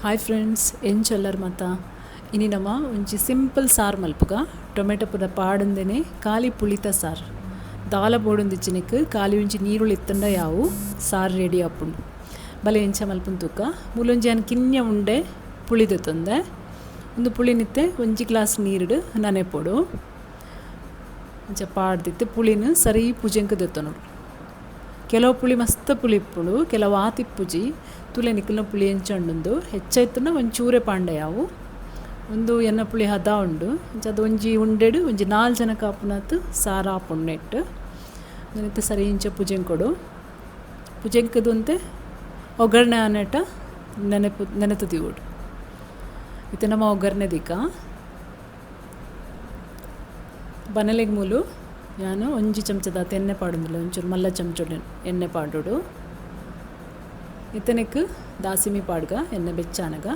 Hi friends, ಎಂಚೊಲ್ಲರ್ ಮಾತ ಇನಿ ನಮ ಒಂಜಿ ಸಿಂಪಲ್ ಸಾರ್ ಮಲ್ಪುಗ. ಟೊಮೆಟೊ ಪೂರ ಪಾಡಂದೆನೆ ಖಾಲಿ ಪುಳಿತ ಸಾರ್ ದಾಲ ಬೋಡುಂದಿಚ್ಚಿನಕ್ ಖಾಲಿ ಒಂಜಿ ನೀರುಳ್ಳಿ ಇತ್ತಂಡ ಯಾವು ಸಾರ್ ರೆಡಿ ಆಪುಂಡು. ಬಲೆ ಎಂಚ ಮಲ್ಪುನ್ ತೂಕ. ಮೂಲೊಂಜಿ ಅನ್ ಕಿನ್ಯ ಉಂಡೆ ಪುಳಿ ದೆತ್ತೊಂದೆ. ಉಂದು ಪುಳಿನಿತ್ತೆ ಒಂಜಿ ಗ್ಲಾಸ್ ನೀರುಡು ನನೆಪೊಡು. ಇಂಚ ಪಾಡ್ದಿತ್ತೆ ಪುಳಿನ ಸರಿ ಪೂಜೆಂಕ್ ದೆತ್ತೊನೊಡು. ಕೆಲವು ಪುಳಿ ಮಸ್ತ್ ಪುಳಿ ಇಪ್ಪುಂಡು, ಕೆಲವು ಆತಿಪ್ಪುಜಿ. ತುಲೆ ನಿಕಲ್ನ ಪುಳಿ ಎಂಚ ಉಂಡುಂದು ಹೆಚ್ಚಾಯ್ತುನ ಒಂಚೂರೆ ಪಾಂಡೆ ಯಾವು. ಉಂದು ಎನ್ನ ಪುಳಿ ಹದ ಉಂಡು. ಇಂಚ ಅದು ಒಂಜಿ ಉಂಡೆಡು ಒಂಜಿ 4 ಜನ ಕಾಪುನಾತ್ ಸಾರ ಆಪುಂಡು ನೆಟ್. ಉಂದೆತ್ತ ಸರಿ ಇಂಚ ಪೂಜೆಂಕೊಡು. ಪೂಜೆಂಕದು ಒಂತೆ ಒಗ್ಗರಣೆ ಆನೆಟ ನೆನಪು ನೆನೆತು ದೀವೊಡು. ಇತ್ತೆ ನಮ್ಮ ಒಗ್ಗರಣೆ ದೀಕ. ಬನಲೆಗ್ ಮೂಲು ಯಾನು ಒಂಜಿ ಚಮಚದ ಎಣ್ಣೆ ಪಾಡೊಂದುಲ್ಲೆ, ಒಂಚೂರು ಮಲ್ಲ ಚಮಚೊಡು ಎಣ್ಣೆ ಪಾಡೊಡು. ಇತ್ತನೆಕ್ ದಾಸಿಮಿ ಪಾಡ್ಗ, ಎಣ್ಣೆ ಬೆಚ್ಚಾನಗ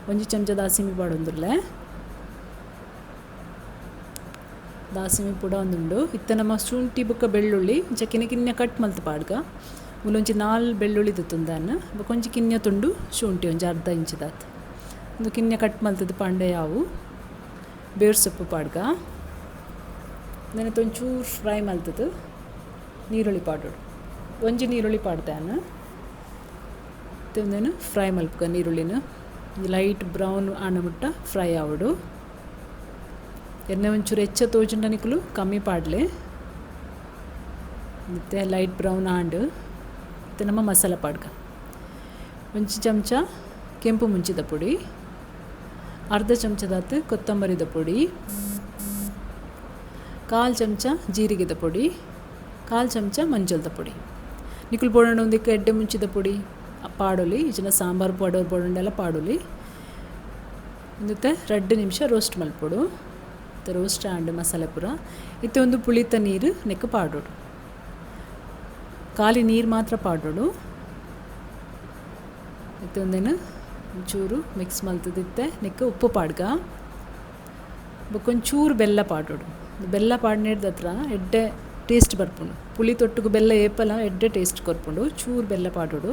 ಒಂಜಿ ಚಮಚ ದಾಸಿಮಿ ಪಾಡೊಂದುಲ್ಲೆ. ದಾಸಿಮಿ ಪೂಡ ಒಂದುಂಡು. ಇತ್ತೆ ನಮ್ಮ ಶುಂಠಿ ಬೊಕ್ಕ ಬೆಳ್ಳುಳ್ಳಿ ಇಂಚ ಕಿನ್ಯ ಕಿನ್ಯ ಕಟ್ ಮಲ್ತ್ ಪಾಡ್ಗ. ಮೂಲೊಂಜಿ 4 ಬೆಳ್ಳುಳ್ಳಿ ದೆತ್ತೊಂದಾನ್, ಬೊಕ್ಕ ಒಂಜಿ ಕಿನ್ಯ ತುಂಡು ಶುಂಠಿ ಒಂಜಿ ಅರ್ಧ ಇಂಚಿದಾತ್. ಉಂದು ಕಿನ್ಯ ಕಟ್ ಮಲ್ತದ ಪಾಂಡೆ ಯಾವು. ಬೇರ್ ಸೊಪ್ಪು ಪಾಡ್ಗ. ನೆನೆತ್ ಒಂಚೂರು ಫ್ರೈ ಮಲ್ತದು ನೀರುಳ್ಳಿ ಪಾಡೊಡು. ಒಂಜಿ ನೀರುಳ್ಳಿ ಪಾಡ್ದಾನ. ಉಂದೆನ್ ಫ್ರೈ ಮಲ್ಪುಗ. ನೀರುಳ್ಳಿನ ಲೈಟ್ ಬ್ರೌನ್ ಆನ ಮುಟ್ಟ ಫ್ರೈ ಆವೊಡು. ಎಣ್ಣೆ ಒಂಚೂರು ಹೆಚ್ಚ ತೋಜುಂಡ ನಿಕುಲು ಕಮ್ಮಿ ಪಾಡ್ಲೆ. ಮತ್ತೆ ಲೈಟ್ ಬ್ರೌನ್ ಆಂಡ್. ಇತ್ತೆ ನಮ್ಮ ಮಸಾಲ ಪಾಡ್ಗ. ಒಂಜಿ ಚಮಚ ಕೆಂಪು ಮುಂಚಿದ ಪುಡಿ, ಅರ್ಧ ಚಮಚದಾತ್ ಕೊತ್ತಂಬರಿದ ಪುಡಿ, 1/4 ಚಮಚ ಜೀರಿಗೆದ ಪೊಡಿ, 1/4 ಚಮಚ ಮಂಜಲ್ದ ಪೊಡಿ. ನಿಕುಲು ಬೋಡಂಡ ಒಂದಿಕ್ಕೆ ಎಡ್ಡೆ ಮುಂಚಿದ ಪೊಡಿ ಪಾಡೊಲಿ, ಇಜ್ಜಿಂಡ ಸಾಂಬಾರು ಪೌಡರ್ ಬೋಡಂಡೆಲ್ಲ ಪಾಡೊಲಿ. ಒಂದಿತ್ತೆ 2 ನಿಮಿಷ ರೋಸ್ಟ್ ಮಲ್ಪೊಡು. ಇತ್ತೆ ರೋಸ್ಟ್ ಆಂಡ್ ಮಸಾಲೆ ಪೂರ. ಇತ್ತೆ ಒಂದು ಪುಳಿತ ನೀರು ನೆಕ್ಕು ಪಾಡೊಡು. ಖಾಲಿ ನೀರು ಮಾತ್ರ ಪಾಡೊಡು. ಇತ್ತೆ ಒಂದೇನು ಒಂಚೂರು ಮಿಕ್ಸ್ ಮಲ್ತದಿತ್ತೆ ನೆಕ್ಕು ಉಪ್ಪು ಪಾಡ್ಗ. ಬೊಕ್ಕ ಒಂಚೂರು ಬೆಲ್ಲ ಪಾಡೊಡು. ಬೆಲ್ಲ ಪಾಡ್ನೇಡ್ದ ಹತ್ರ ಎಡ್ಡೆ ಟೇಸ್ಟ್ ಬರ್ಪುಂಡು. ಪುಳಿ ತೊಟ್ಟುಗು ಬೆಲ್ಲ ಏಪಲ ಎಡ್ಡೆ ಟೇಸ್ಟ್ ಕೊರ್ಪುಂಡು. ಚೂರು ಬೆಲ್ಲ ಪಾಡೊಡು.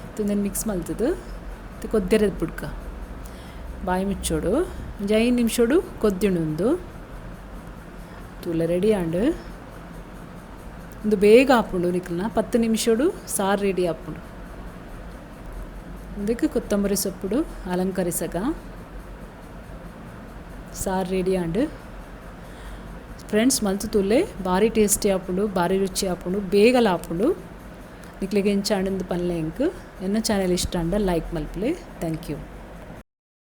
ಇತ್ತೊಂದೇನು ಮಿಕ್ಸ್ ಮಲ್ತದು ಇತ್ತೆ ಕೊದ್ದೆರೆ ಬುಡ್ಕ ಬಾಯಿ ಮುಚ್ಚೋಡು. ಒಂಜಿ 5 ನಿಮಿಷೋಡು ಕೊದ್ದಿಣುಂದು ತೂಲ ರೆಡಿ ಆಂಡ್. ಉಂದು ಬೇಗ ಆಪುಂಡು ನಿಕಲ್ನ 10 ನಿಮಿಷೋಡು ಸಾರು ರೆಡಿ ಆಪುಂಡು. ಉಂದಕ್ಕೆ ಕೊತ್ತಂಬರಿ ಸೊಪ್ಪುಡು ಅಲಂಕರಿಸಗ ಸಾರು ರೆಡಿ ಆಂಡ್. ಫ್ರೆಂಡ್ಸ್ ಮಲ್ತು ತೂಲೆ ಭಾರಿ ಟೇಸ್ಟಿ ಆಪುಂಡು, ಭಾರಿ ರುಚಿ ಆಪುಂಡು, ಬೇಗಲ ಆಪುಂಡು. ನಿಕ್ಲೆಗ್ ಎಂಚ ಆಂಡುಂದು ಪನ್ಲೆ ಎಂಕ್. ಎನ್ನ ಚಾನೆಲ್ ಇಷ್ಟ ಆಂಡ ಲೈಕ್ ಮಲ್ಪುಲೆ. Thank you.